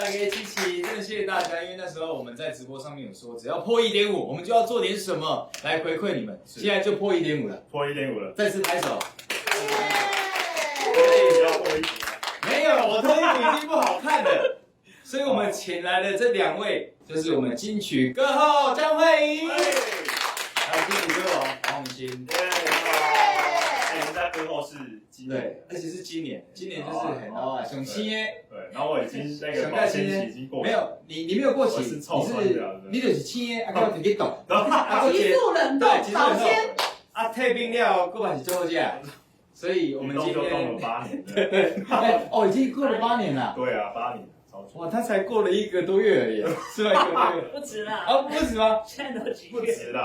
大家支持，真的謝謝大家。因為那時候我們在直播上面有說，只要破一點五，我們就要做點什麼來回饋你們。現在就破一點五了，破一點五了，再次拍手。耶！要破一，沒有，我脫衣服已經不好看了，所以我們請來的這兩位，就是我們金曲歌后張惠儀，還有金曲歌王黃宏鑫。歌后是今年，對，而且是今年，今年就是很高啊，上新的。對，然後我已經那個保鮮期已經過，沒有，你沒有過期，你是你就是青的，啊，閣直接凍，急速冷凍保鮮，啊，退冰了，閣嘛是最好食。所以我們今天凍了8年，對，哦，已經過了八年了。對啊，8年。哇，他才過了一個多月而已，是嗎？一個多月不止啦。啊，不止嗎？現在都幾月？不止啦。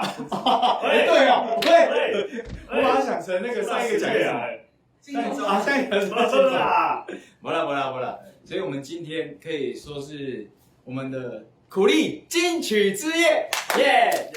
哎，對哦，對，我把它想成那個上一個獎啊，上一個什麼啦？沒啦沒啦沒啦。所以我們今天可以說是我們的苦力金曲之夜，耶！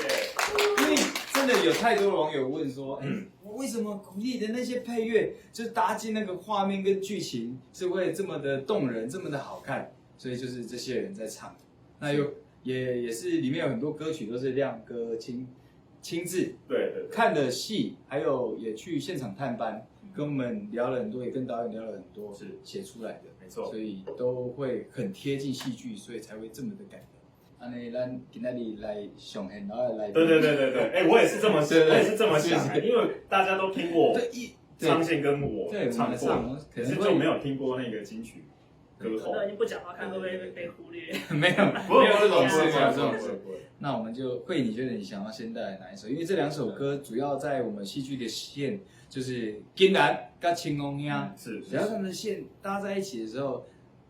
因為真的有太多網友問說，為什麼苦力的那些配樂，就是搭進那個畫面跟劇情，是會這麼的動人，這麼的好看？所以就是這些人在唱，那又也是裡面有很多歌曲都是亮哥親自對看的戲，還有也去現場探班，跟我們聊了很多，也跟導演聊了很多，是寫出來的，沒錯，所以都會很貼近戲劇，所以才會這麼的感人。按呢，咱今仔日來上現，然後來對，哎，我也是這麼，我也是這麼想，因為大家都聽過張憲跟我唱過，可是就沒有聽過那個金曲歌后。都已經不講話，看會不會被忽略？沒有，沒有這種事，沒有這種事。那我們就會，你覺得你想要先帶來哪一首？因為這兩首歌主要在我們戲劇的線，就是金蘭跟青龍兄，是，只要他們的線搭在一起的時候，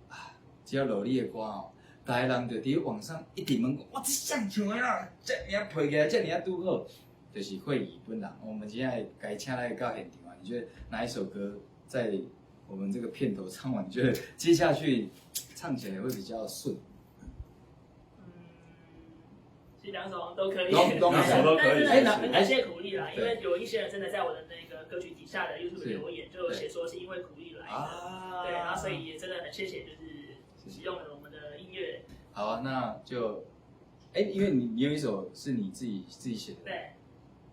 啊，只要落你的歌哦，大家人就佇網上一直問，哇，這誰唱的啦？這爾配起來，這爾拄好，就是惠儀本人。我們今天該請來到現場啊，你覺得哪一首歌在我們這個片頭唱完，你覺得接下去唱起來會比較順？其實兩首都可以，兩首都可以。但是很感謝苦力啦，因為有一些人真的在我的那個歌曲底下的 YouTube 留言，就寫說是因為苦力來的，對，然後所以也真的很謝謝，就是使用了我們的音樂。好啊，那就，哎，因為你有一首是你自己寫的，對，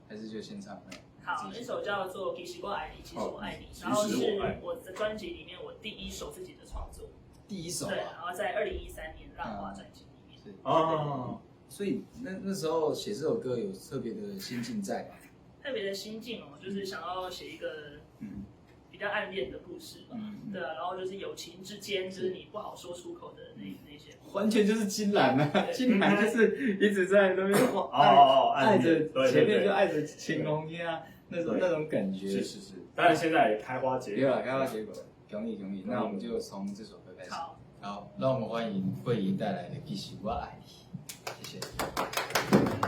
還是就先唱？好，那首叫做《其實我愛你》，其實我愛你，然後是我的專輯裡面我第一首自己的創作，第一首，對，然後在2013年《浪花》專輯裡面，是哦，所以那時候寫這首歌有特別的心境在嗎？特別的心境哦，就是想要寫一個比較暗戀的故事吧，對啊，然後就是友情之間，就是你不好說出口的那些，完全就是金蘭啊，金蘭就是一直在那邊哦愛著前面就愛著青龍兄。那種感覺是是是，當然現在也開花結果，對啊，開花結果，恭喜恭喜！那我們就從這首歌開始。好，好，讓我們歡迎惠儀帶來的《其實我愛你》，謝謝。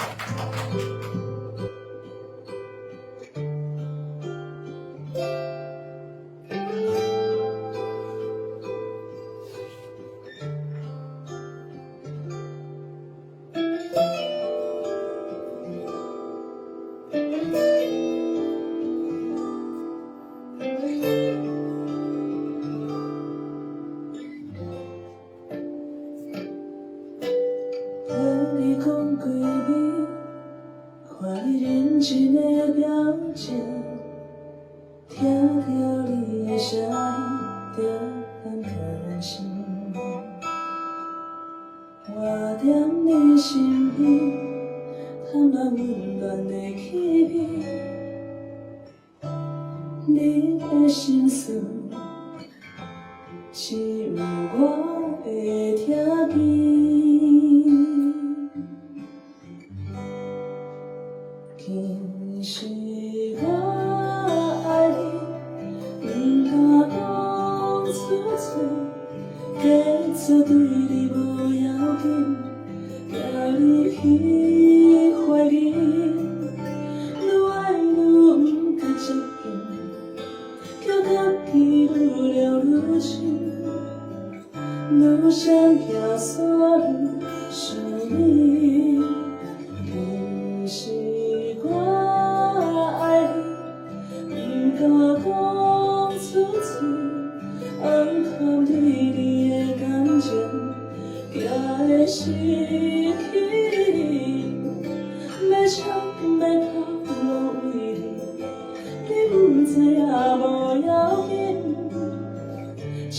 你的心事，只有我會聽見。其實我愛你，不敢講出嘴，假作對你無要緊，叫你去懷疑。愈愛愈不敢接近，叫家己愈聊愈深，愈双行煞愈想你。其實我愛你，不敢講出嘴，暗藏對你的感情，失去你，欲笑欲哭拢为你，你毋知影无要紧，只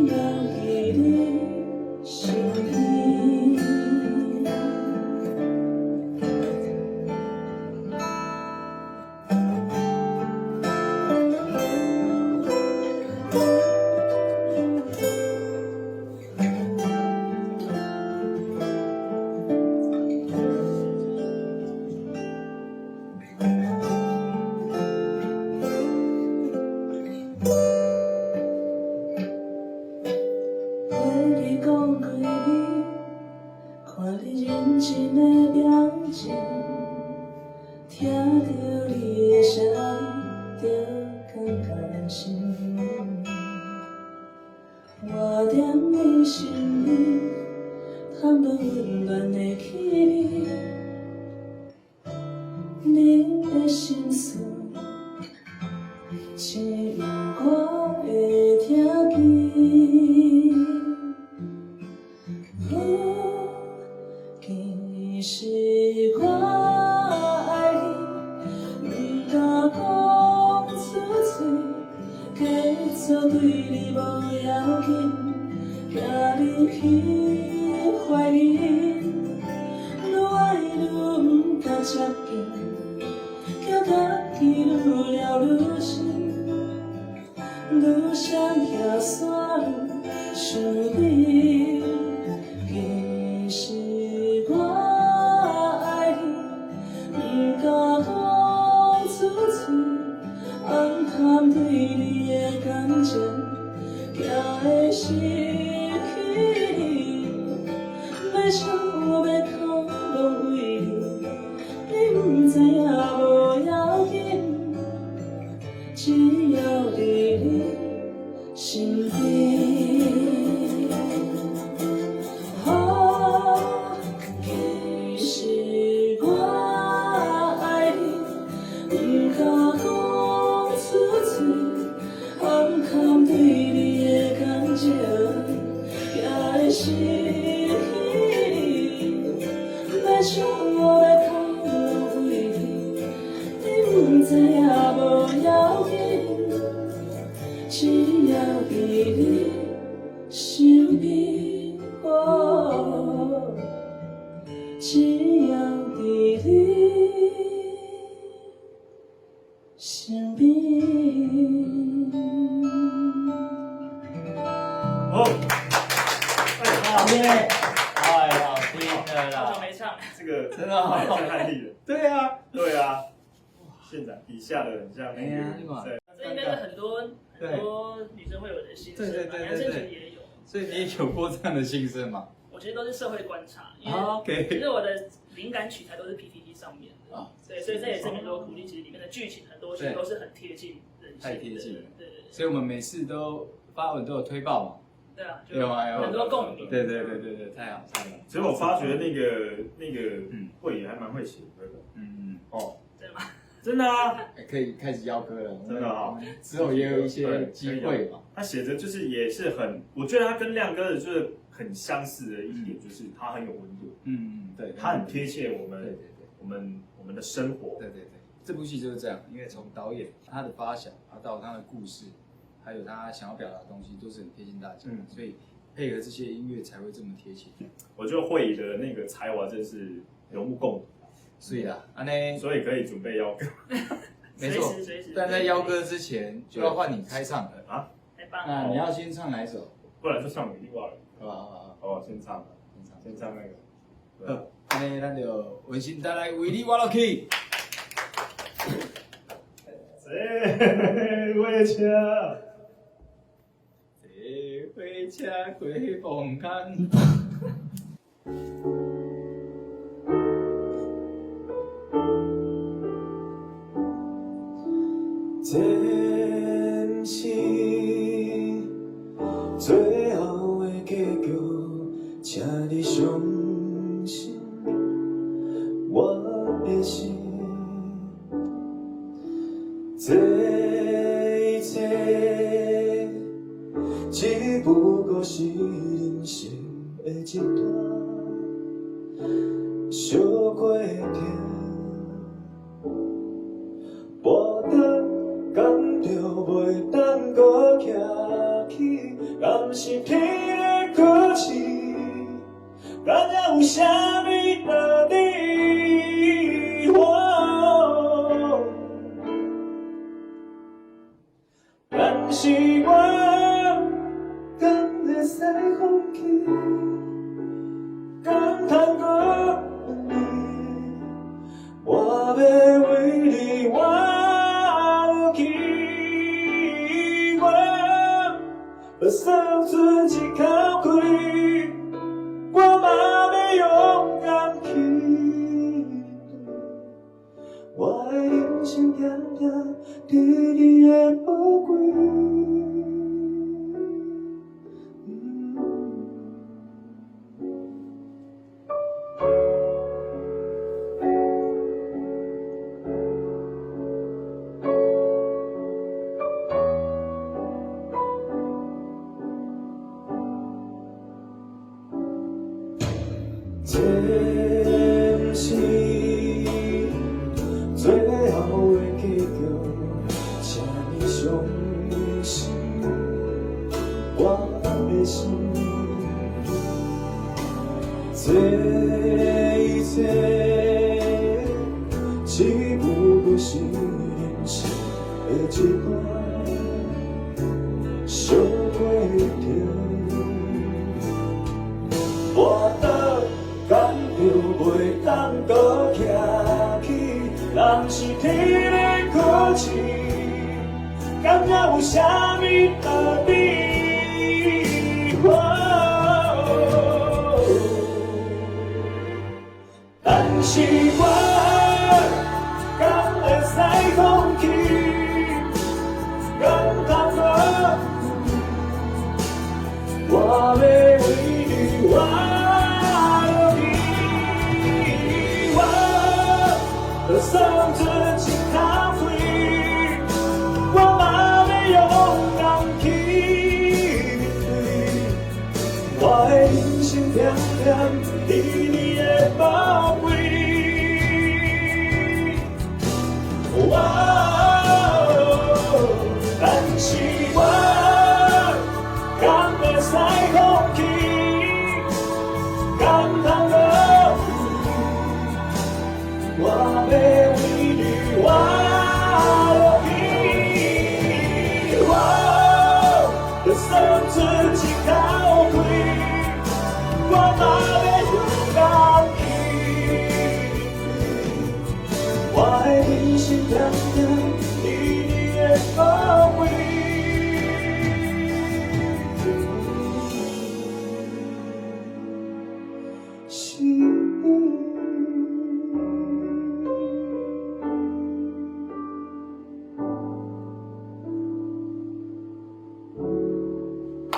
要伫你身边。陪你讲几暝，看你认真的表情，听著你的声音，就感觉安心。我踮你身边，探无温暖的气味，你的心事，只有我会听见。其实我爱你，毋敢讲出嘴，假作对你无要紧，惊你去怀疑。愈爱愈毋敢接近，惊家己愈聊愈深，愈双行山愈想你。其实我爱你，毋敢讲出嘴，暗藏对你的感情，惊会失去你。欲笑欲哭拢为你，你毋知影无要紧，只要伫你身边。哦，其实我爱你，毋敢讲出嘴，暗藏对你的感情，惊会失去你。欲笑欲哭拢为你，你毋知影无要紧，只要伫你身边。哦，只要伫你身边。哦，耶！太好听了啦！好久没唱，这个真的太有震撼力了。对啊，对啊，现在底下的很像那个，对，这应该是很多很多女生会有的心声吧，男生其实也有。所以你也有过这样的心声吗？我觉得都是社会观察，因为其实我的灵感取材都是 PTT 上面的，对，所以这也证明说苦力其实里面的剧情很多其实都是很贴近人性，太贴近了。对对。所以我们每次都发文都有推爆嘛。对啊，有很多共鸣。对对对对对，太好太好。其实我发觉那个会也还蛮会写歌的。嗯嗯。哦，真的吗？真的啊，可以开始邀歌了。真的啊，之后也有一些机会嘛。他写的就是也是很，我觉得他跟亮哥的就是很相似的一点，就是他很有温度。嗯嗯，对，他很贴切我们，对对对，我们的生活。对对对，这部戏就是这样，因为从导演他的发想，到他的故事，还有他想要表达的东西，都是很贴近大家，所以配合这些音乐才会这么贴切。我觉得慧仪的那个才华真是有目共睹。所以啊，按呢，所以可以准备邀歌，没错。但在邀歌之前，就要换你开唱了啊！那你要先唱哪一首？不然就唱另外。好吧，好吧，好，先唱，先唱那个。好，按呢，咱就温馨带来为你活落去。坐火车，坐火车过凤坎。这不是最后的结局，请你相信我的心。这一切只不过是人生的一段。敢是天的考试？敢会有啥物道理？但是我敢会使放弃？敢通阁问你？我欲为你活落去，我欲算出一口气，我嘛欲勇敢去面对。我的人生点点滴滴的宝贵。这不是最后的结局，请你相信我的心。这一切只不过是人生的一段小过程。跋倒敢就袂当阁徛起，人是天的考试，敢会有啥物道理？但是我敢会使放弃？敢通阁我欲为你活落去，我欲送出一口气，我嘛欲勇敢去面对。我的人生点点滴滴的宝贵。但是我敢会使放弃？敢通阁我欲为你活落去，我欲送出一口气，我嘛欲勇敢去面对。我的人生点点滴滴的宝贵。是你。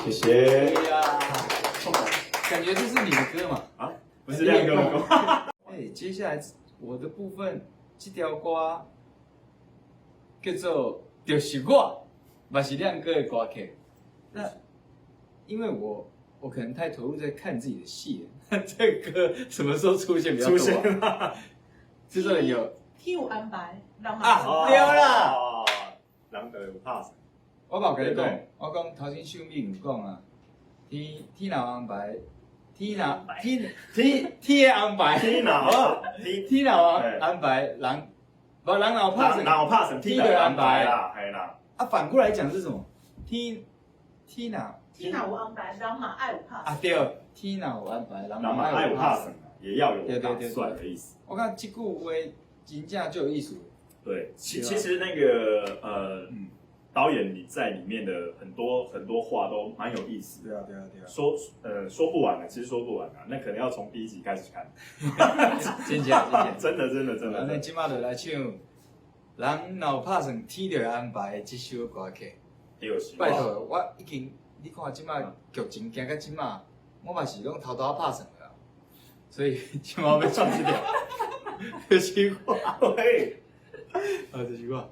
谢谢。对呀，感觉这是你的歌嘛？啊，不是亮哥的歌。哎，接下来我的部分，这条歌叫做《就是我》，嘛是亮哥的歌曲。那因为我可能太投入在看自己的戏了，这个歌什么时候出现比较多？出现了，制作人有天有安排，人啊，对啦，人就有拍算。我嘛有共你讲，我讲头先秀敏有讲啊，天天若安排，天若天天天的安排，天若天天若安排，人无人若有拍算，人有拍算，天就安排啦，系啦。啊，反过来讲是什么？天天若天若有安排，人嘛爱有拍算。啊对，天若有安排，人嘛爱有拍算，也要有打算的意思。我感觉这句话真正就有意思。对，其实那个导演你在里面的很多很多话都蛮有意思的。对啊对啊对啊。说不完了，其实说不完了，那可能要从第一集开始看。真正真的真的真的。那这摆就来唱《人若有拍算，天就会安排》这首歌曲。拜托，我已经你看这摆剧情行到这摆，我嘛是拢偷偷拍算了，所以这摆欲唱这条，就是我，喂，啊，就是我。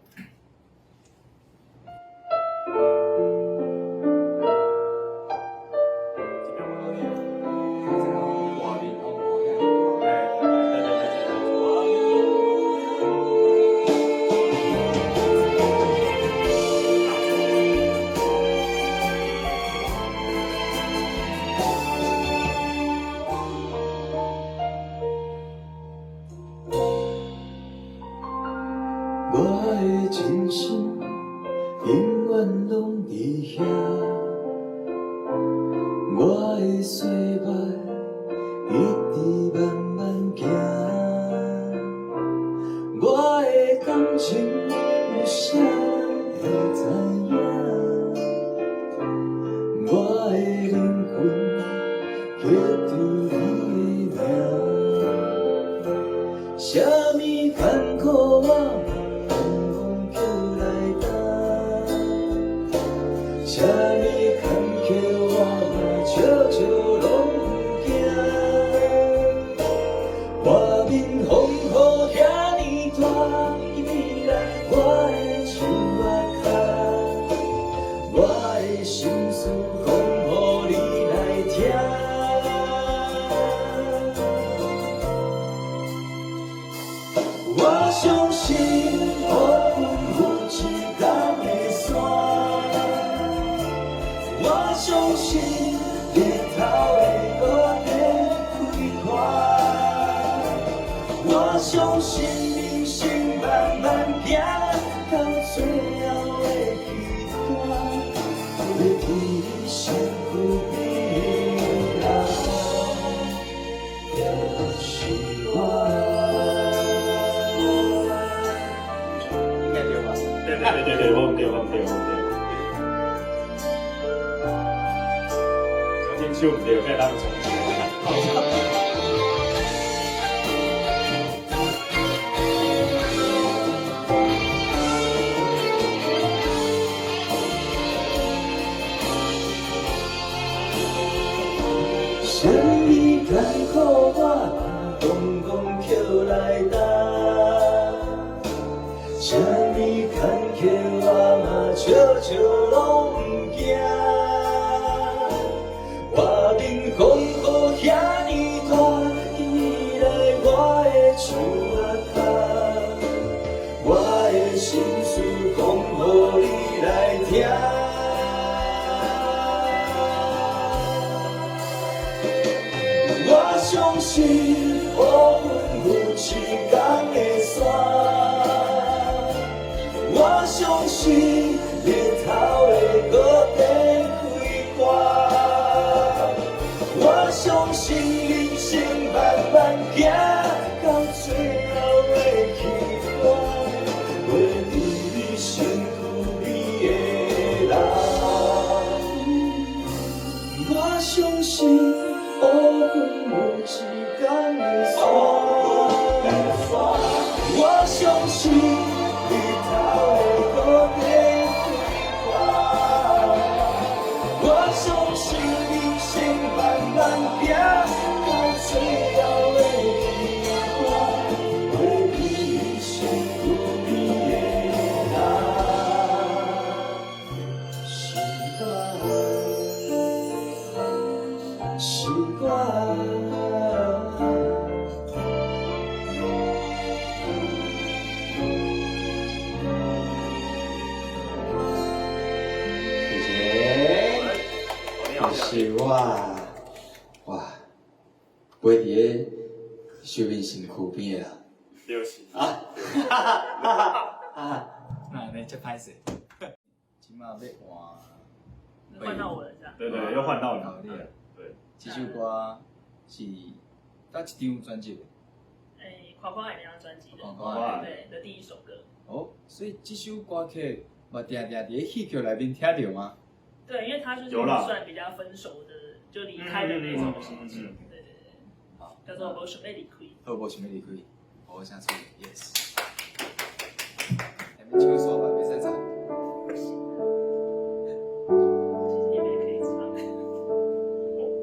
歲月一直慢慢行，我的感情有啥人會知影？我的靈魂刻著你的名，啥物艱苦我嘛通通抾來擔，啥物坎坷我嘛笑笑攏毋驚。外面風雨遐爾大，你來我的手仔跤，我的心事講予你來聽。我相信烏雲有一天會散，我相信日頭會閣再開花，我相信人生慢慢行，到最後的彼岸，陪佇你身軀邊的人，就是我。應該對吧？對對對對對，我毋對，我毋對，我毋對。將進手毋對，再當重唱。啥物艱苦我嘛通通抾來擔，啥物坎坷我嘛笑笑攏毋驚。外面風雨遐爾大，你來我的手仔跤，我的心事講予你來聽。我相信烏雲有一天會散，我相信日頭會閣再開花，我相信人生慢慢行，到最後的彼岸，陪佇你身軀邊的人。我相信烏雲有一天會散，我相信日頭會閣再開花，我相信人生慢慢行，到最後的彼岸，陪佇你身軀邊的人，是我。是我。謝謝。是我，哇，陪佇咧秀敏身軀邊的啦。對是。啊，啊，那按呢遮歹勢。這馬欲換。換到我了，這樣。對對，又換到你。你了。對。這首歌是佗一張專輯的？欸，誇誇愛那張專輯的。誇誇愛。對的第一首歌。哦，所以這首歌曲嘛，定定佇咧戲曲內面聽著嗎？對，因為他就是算比較分手的，就離開的那種心情。對對對。好。叫做無想欲離開。好，無想欲離開。好，請注意，yes。還沒唱煞嘛，袂使走。你們也可以唱。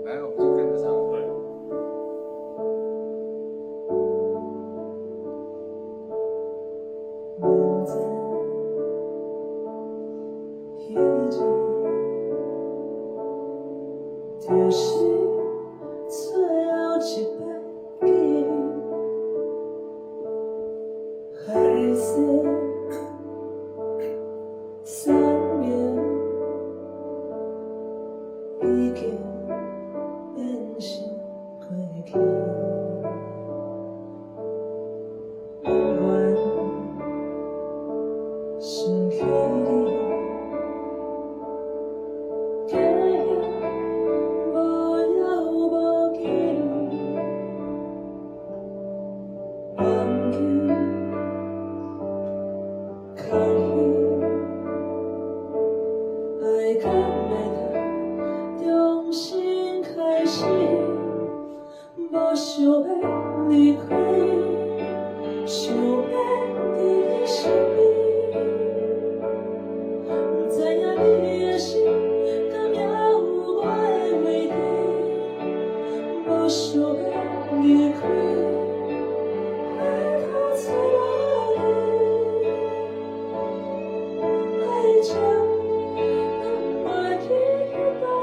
來，我們就跟著唱。對。就是最後一擺見面，海誓山盟已經變成過去，永遠想起你。假影無影。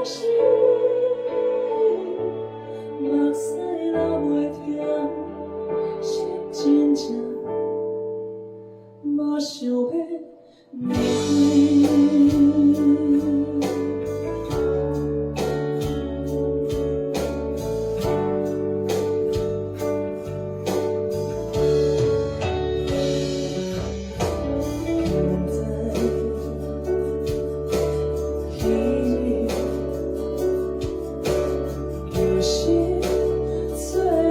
时，目屎流袂停，是真正嘛想欲离开。不知彼日又是最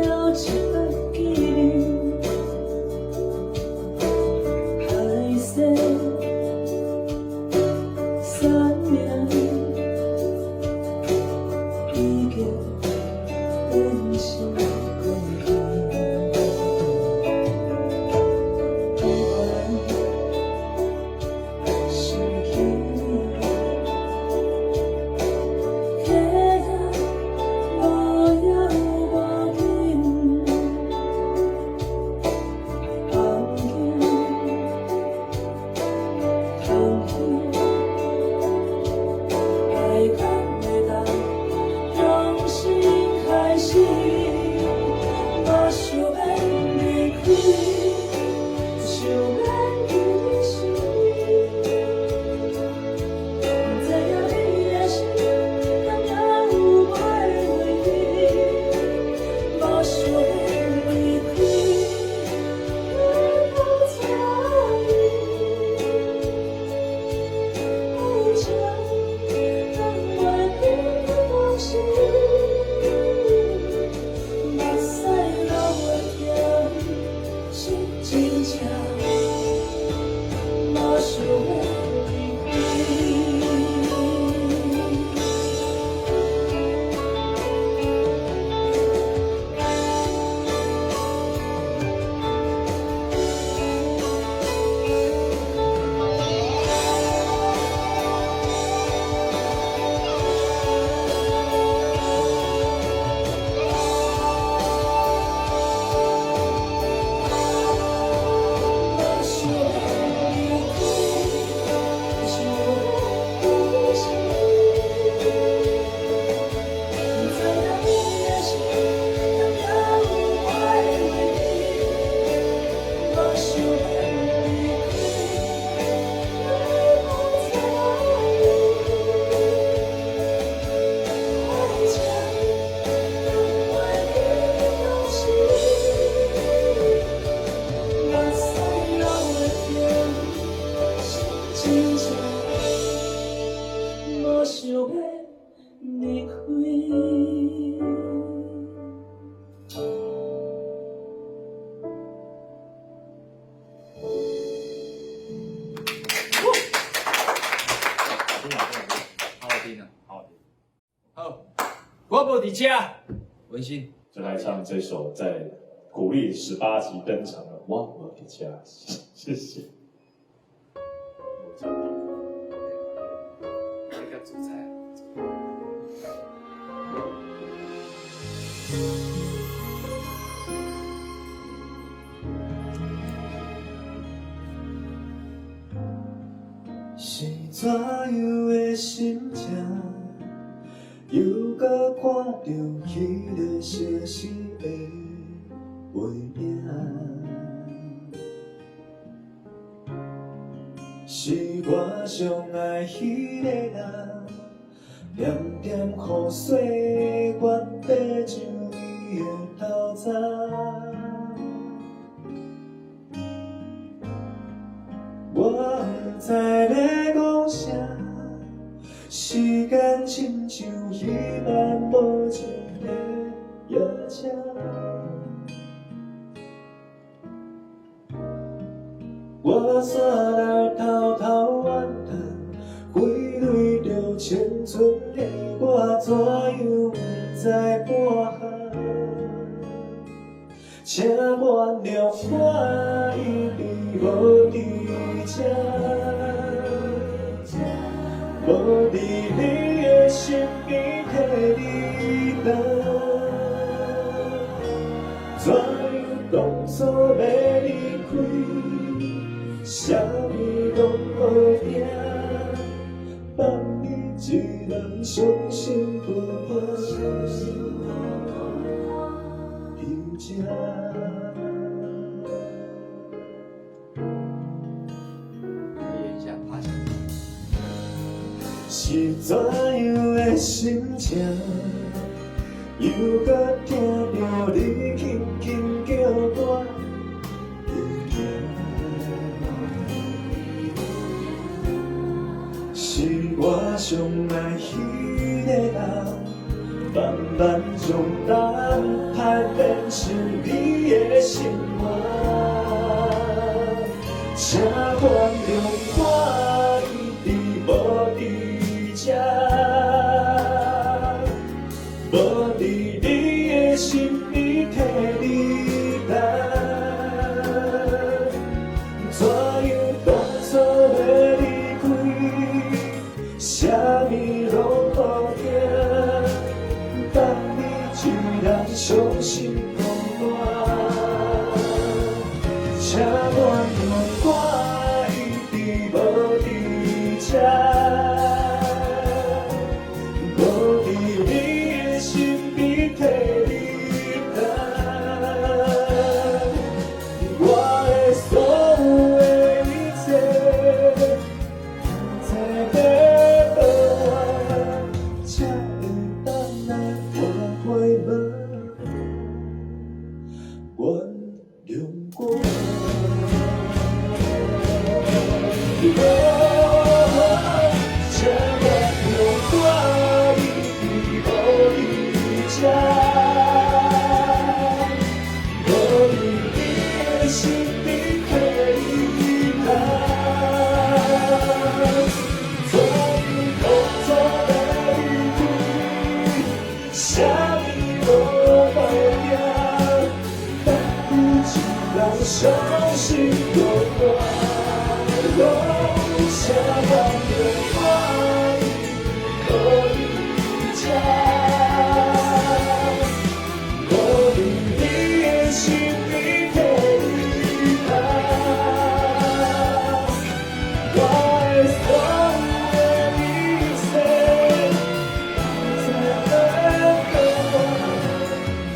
后一摆见面，歹势三命已经变成过去。不管是彼日，客人无影无紧，放弃通去，爱敢会当重新开始，嘛想欲离开，想欲伫你身边。不知影你的心敢还有我的位置，嘛想欲离开，你不在意。爱情敢袂记得当时，目屎流袂停，是真正嘛想欲离开。嘛想欲离开，想欲伫你身边。不知影你的心敢还有我的位置，嘛想欲离开，你不在意。爱情敢袂记得当时，目屎流袂停，是真正嘛想欲离开。好听，好听，好好听啊！好好听。好，我无伫遮，文心，就来唱这首在鼓励18集登场的《我无伫遮》，谢谢。那个主菜。是怎样的心情？又阁看著彼个熟悉的背影，是我上爱彼个人，点点雨水，我缀上伊的头鬃。我不知欲讲啥，时间亲像彼班无情的夜车。我煞来偷偷怨叹，挥泪著青春的我，怎样不知半项？请原谅我一直无伫这，无伫你的身边替你担。怎样当初欲离开，啥物拢无听，放你一人伤心心孤单。伫这。是怎样的心情？又阁听著你轻轻叫我的名，是我上爱彼个人，慢慢将等待变成你的心肝，请原谅我一直无伫这，无伫你的身边替你等。怎样当初欲离开，啥物拢无惊，等你一人伤心孤单。请原谅我一直无伫这，无伫你的身边替你等。我的所有的一切，不知欲倒位，才会当来换回梦，原谅我。请原谅我一直无伫这，无伫你的身边替你等。怎样当初欲离开，啥物拢无惊，等你一人伤心孤单。请原谅我一直无伫这，无伫你的身边替你等。我的所有的一切，不知欲倒位，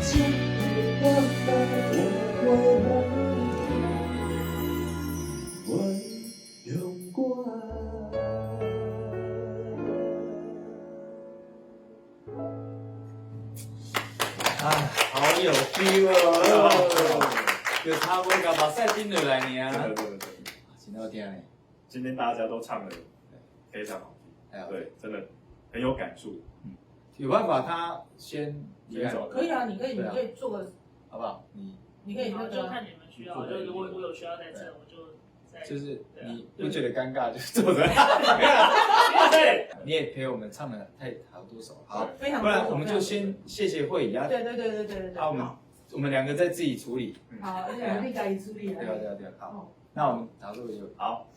才会当来换回梦，原谅我。啊，好有 feel 哦！就差不多共目屎滴落来尔。对对对对，真好听呢。今天大家都唱的非常好听，对，真的很有感触。有办法，他先离开。可以啊，你可以，你可以做个，好不好？你你可以那个，就看你们需要，就如果我有需要在这，我就在。就是你不觉得尴尬，就是坐着。对，你也陪我们唱了太好多首，好，非常。不然我们就先谢谢慧仪啊。对对对对对对。好，我们两个再自己处理。好，而且我们自己处理。对啊对啊对啊，好。那我们打坐就好。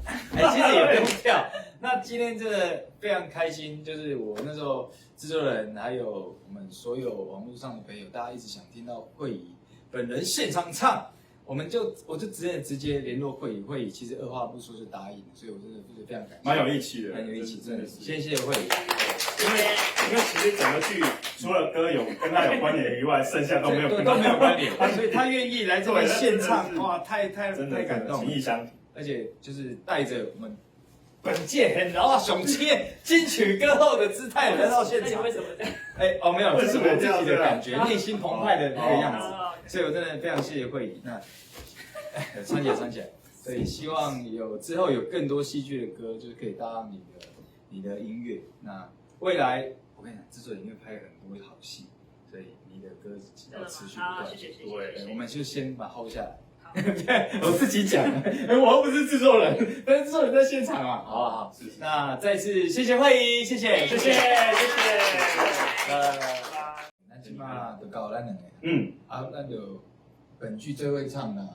哎，其实也不用跳。那今天真的非常开心，就是我那时候制作人，还有我们所有网络上的朋友，大家一直想听到慧仪本人现场唱，我就直接联络慧仪，慧仪其实二话不说就答应了，所以我真的就是非常感谢。蛮有义气的，蛮有义气，真的是。谢谢慧仪。因为其实整个剧除了歌有跟他有关联以外，剩下都没有都没有关联，所以他愿意来这边现唱，哇，太太太感动，情意相挺。而且就是带着我们本届很饶啊雄切金曲歌后的姿态来到现场。为什么这样？哎哦，没有，这是我自己的感觉，内心澎湃的那个样子。所以我真的非常谢谢慧仪。那穿起来，穿起来。所以希望有之后有更多戏剧的歌，就是可以搭上你的音乐。那未来我跟你讲，制作人会拍很多好戏，所以你的歌要持续不断。谢谢谢谢。我们就先把 hold 下来。对，我自己讲，我又不是制作人，但是制作人在现场啊。好好，那再次谢谢慧仪，谢谢，谢谢，谢谢。那这马就到咱两个，嗯，啊，咱就本剧最会唱啦，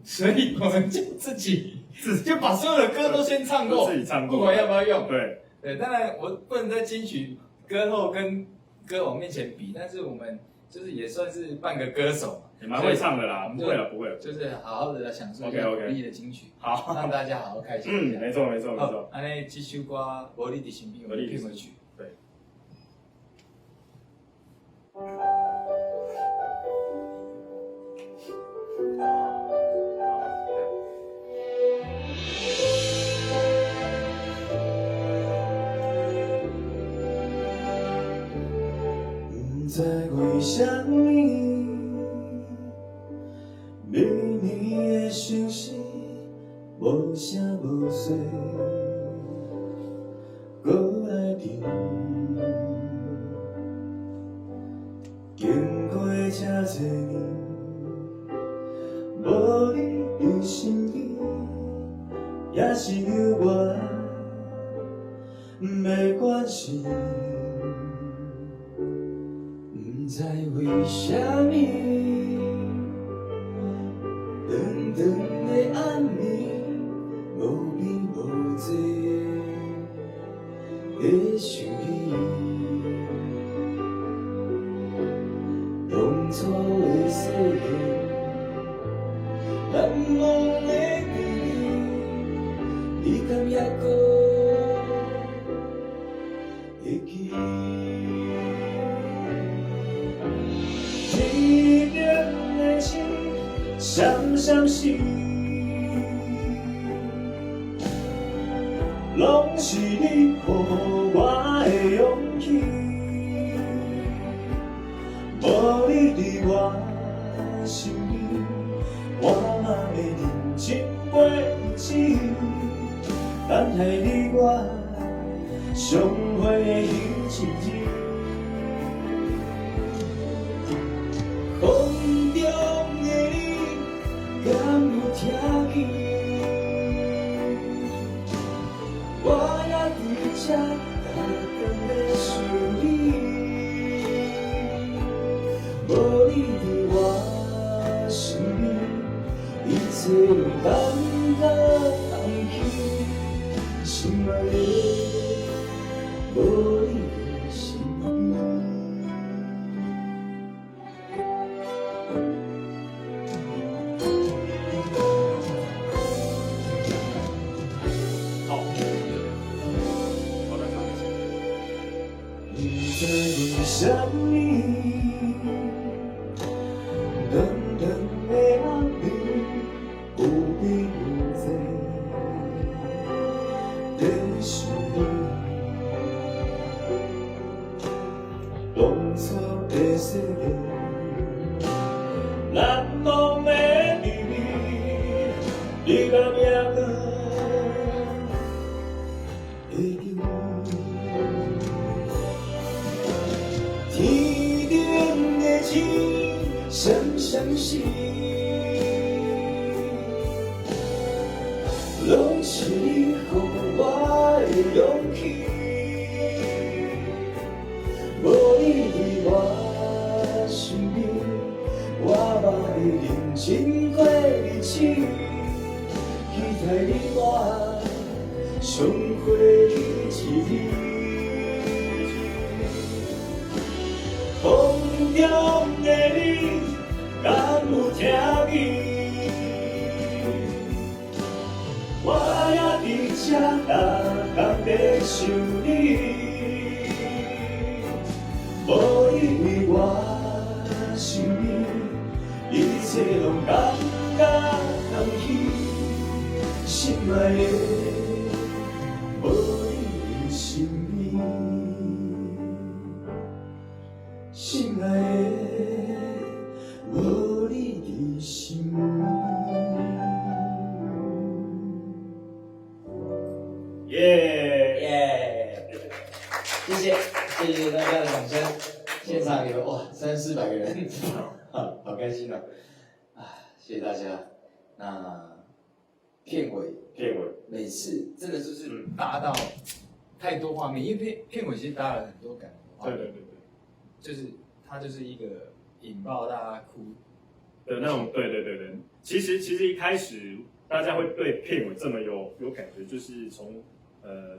所以我们就自己就把所有的歌都先唱过，自己唱过，不管要不要用。对对，当然我不能在金曲歌后跟歌王面前比，但是我们就是也算是半个歌手嘛。也蛮会唱的啦，不会了，不会了，就是好好的来享受一下鼓励的金曲，好，让大家好好开心一下。嗯，没错，没错，没错。按呢，这首歌《无你伫身边》，我们片尾曲。对，知为啥物，每年的相思无声无息，阁来甜。经过这济年，无你伫身边，也是犹原袂关心。不知为啥物，长长的暗暝，无边无际在想你。当初的誓言，难忘的甜蜜，你敢犹阁会记？天顶的星闪闪烁，拢是你予我的勇气。无你伫我身边，我嘛会认真过日子。等待你我相会的彼一日。风中的你，敢有听见？我也伫这，逐工咧想你。无你伫我身边，一切拢感觉空虚。心爱的，无你伫身边。好，我再唱一次。不知为啥物，长长的暗暝，有边有际在想你。当初的誓言，难忘的甜蜜，你敢犹阁会记？天顶的星闪闪烁，拢是你予我的勇气。无你伫我身边，我嘛会认真过日子。期待你我相会彼一日。风中的你，敢有听见？我也伫这，逐工在想你。无你伫我身边，一切拢感觉空虚。心爱的，无你伫身边。心爱的，无你伫身边。耶！耶！谢谢，谢谢大家的掌声。现场有哇三四百个人，好开心哦！啊，谢谢大家。那片尾，片尾每次真的就是搭到太多画面，因为片尾其实搭了很多感人的画面。对对对对，就是它就是一个引爆大家哭的那种。对对对对，其实一开始大家会对片尾这么有感觉，就是从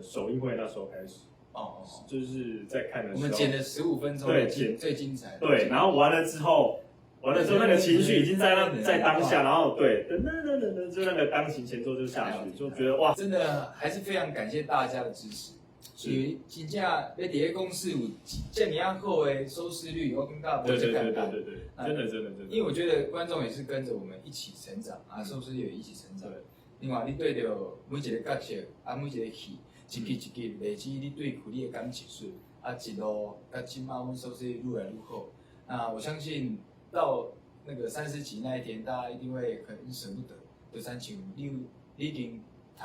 首映会那时候开始。哦，就是在看的时候，我们剪了15分钟，对，剪最精彩。对，然后完了之后，那个情绪已经在那在当下，然后对，噔噔噔噔噔，就那个钢琴前奏就下去，就觉得哇，真的还是非常感谢大家的支持。因为真正咧伫咧公视有这么样好的收视率，我感觉无这简单。对对对，真的真的真的。因为我觉得观众也是跟着我们一起成长啊，收视率也一起成长。另外，你对著每一个角色啊，每一个戏，一集一集累积你对苦力的感情。是。啊，一路到這馬，阮收視率愈來愈好。那我相信到那個30集那一天，大家一定會很捨不得。就親像你已經讀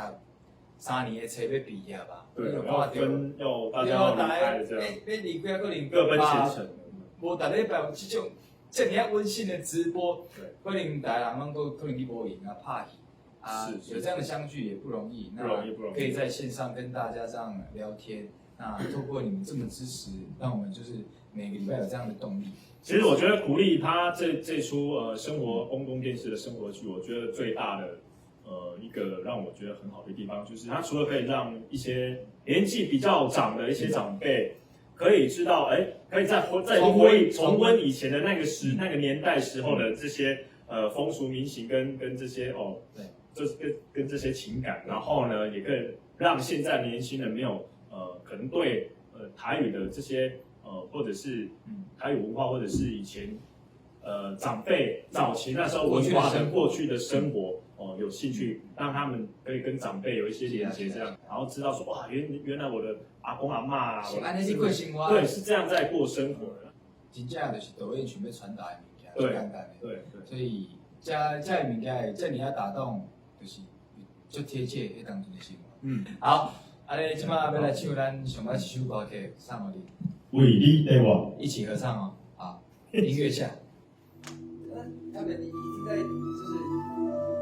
3年的冊欲畢業吧？對，要分要大家要離開這樣。欲離開可能各奔前程。無逐禮拜有這種這爾仔溫馨的直播，可能逐家人攏閣可能去無閒啊拍戲啊，有這樣的相聚也不容易。不容易，不容易。可以在線上跟大家這樣聊天，那透過你們這麼支持，讓我們就是每個禮拜有這樣的動力。其實我覺得苦力他這齣生活公共電視的生活劇，我覺得最大的一個讓我覺得很好的地方，就是他除了可以讓一些年紀比較長的一些長輩可以知道，哎，可以再回重溫以前的那個那個年代時候的這些風俗民情跟這些哦，對，就是跟這些情感，然後呢，也可以讓現在年輕人沒有可能對台語的這些。或者是台語文化，或者是以前長輩早期那時候文化的過去的生活哦，有興趣讓他們可以跟長輩有一些連接，這樣，然後知道說哇，原來我的阿公阿嬤啊，對，是這樣在過生活的。真正就是導演想欲傳達的物件，對，簡單的，對對，所以這這物件這爾仔打動，就是足貼切彼當陣的生活。嗯，好，按呢這馬欲來唱咱上尾一首歌曲，送予你。為你的我，一起合唱哦！好，音樂下。他們一定在就是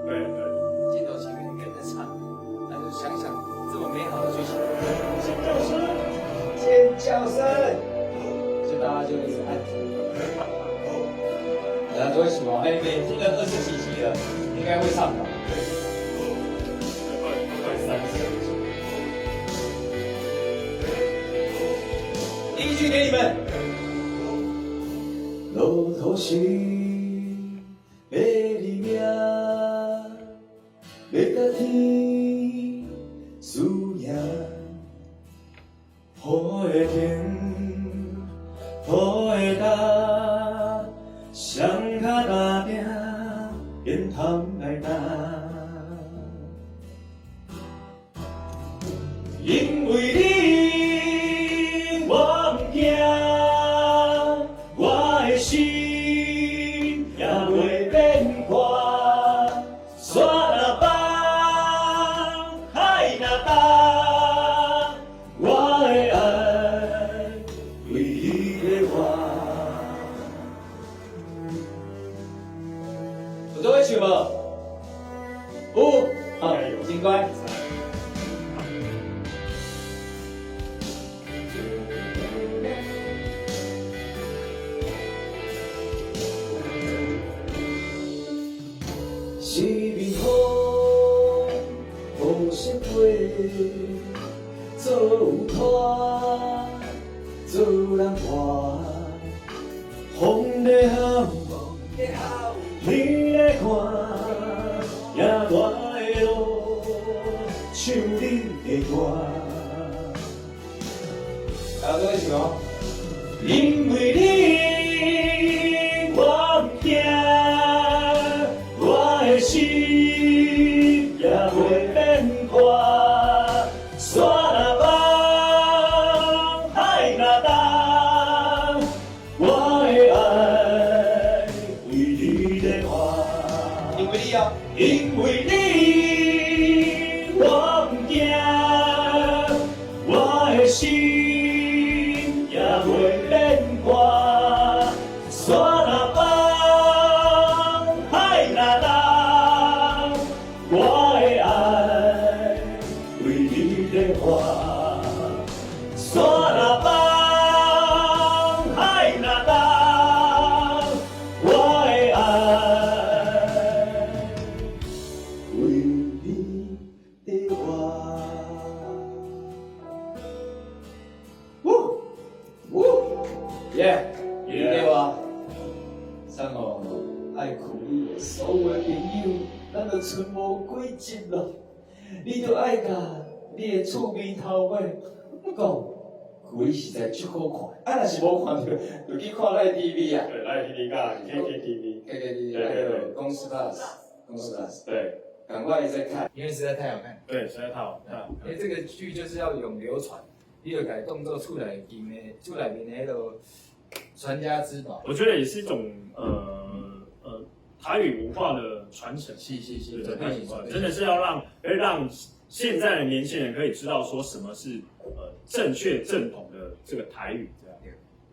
對對鏡頭前面跟着唱，那就想想這麼美好的劇情，尖叫聲，尖叫聲，就大家就一直按停。大家都會喜歡，哎，每聽了20幾集了，應該會上吧？快30集。第一句給你們。路途是欲認命，欲佮天输赢，雨會停，土會焦，雙跤踏拼，肩頭來擔。因為你。我毋驚，我的心也袂變卦。山若崩，海若干，我的愛為你在活。有做伙唱無？有，好，真乖。四面風，雨雪飞，做有拖，做人伴。風咧喊，你咧看，行大的路，唱你的歌。大家都會唱哦。因為你，我毋驚。我的心也袂變卦，山若崩，海若干，我的愛為你在活。因為你哦，因為你，我毋驚，我的心也袂變卦，山若崩，海若干。我的愛為你在活，山若崩，海若干，我的愛為你在活。嗚嗚，耶，你在活，送予愛苦力的所有的朋友。咱就賰無幾集咯，你著愛共你的厝邊頭尾講，苦力實在足好看，啊，若是無看著，就去看 LINE TV 啊。對，LINE TV 佮 KKTV。 KKTV 還有公視 Plus，公視 Plus。對，趕快再看，因為實在太好看。對，實在太好看。因為這個劇就是要永流傳，你就共伊當做厝內面的厝內面的彼个傳家之寶。我覺得也是一種台語文化的傳承。是是是，對，台語文化真的是要讓，可以讓現在的年輕人可以知道說什麼是正確正統的這個台語，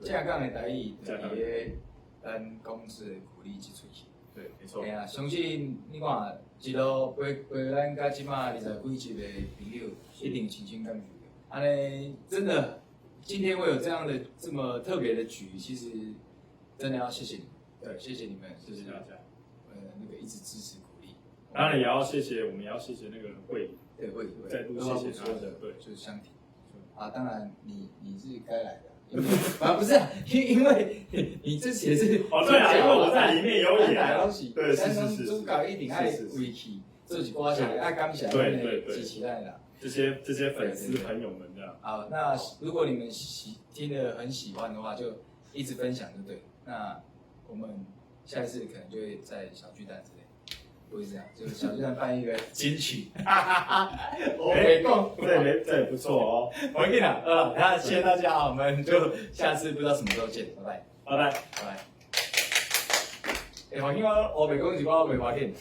這樣。正港的台語，就佇咧咱公司的鼓勵這喙齒。對，沒錯。嘿啊，相信你看一路陪陪咱到這馬20幾集的朋友，一定親身感受著。按呢，真的，今天會有這樣的這麼特別的局，其實真的要謝謝你，對，謝謝你們，謝謝大家，那個一直支持鼓勵。當然也要謝謝，我們也要謝謝那個會，對會，再度謝謝他的，對，就是相挺。啊，當然你是該來的。啊，不是，因為你這次也是哦，對啊，因為我在裡面有演，對，是是是，主角一定愛為去做一寡啥，愛感謝對對對支持咱啦，這些粉絲朋友們這樣。好，那如果你們喜聽得很喜歡的話，就一直分享就對。那我們下一次可能就會在小巨蛋之類，不會這樣，就是小巨蛋辦一個金曲。我沒講，這沒這也不錯哦。我跟你講，那謝謝大家，我們就下次不知道什麼時候見，拜拜，拜拜，拜拜。欸，黃金我我袂講一寡，我袂要緊。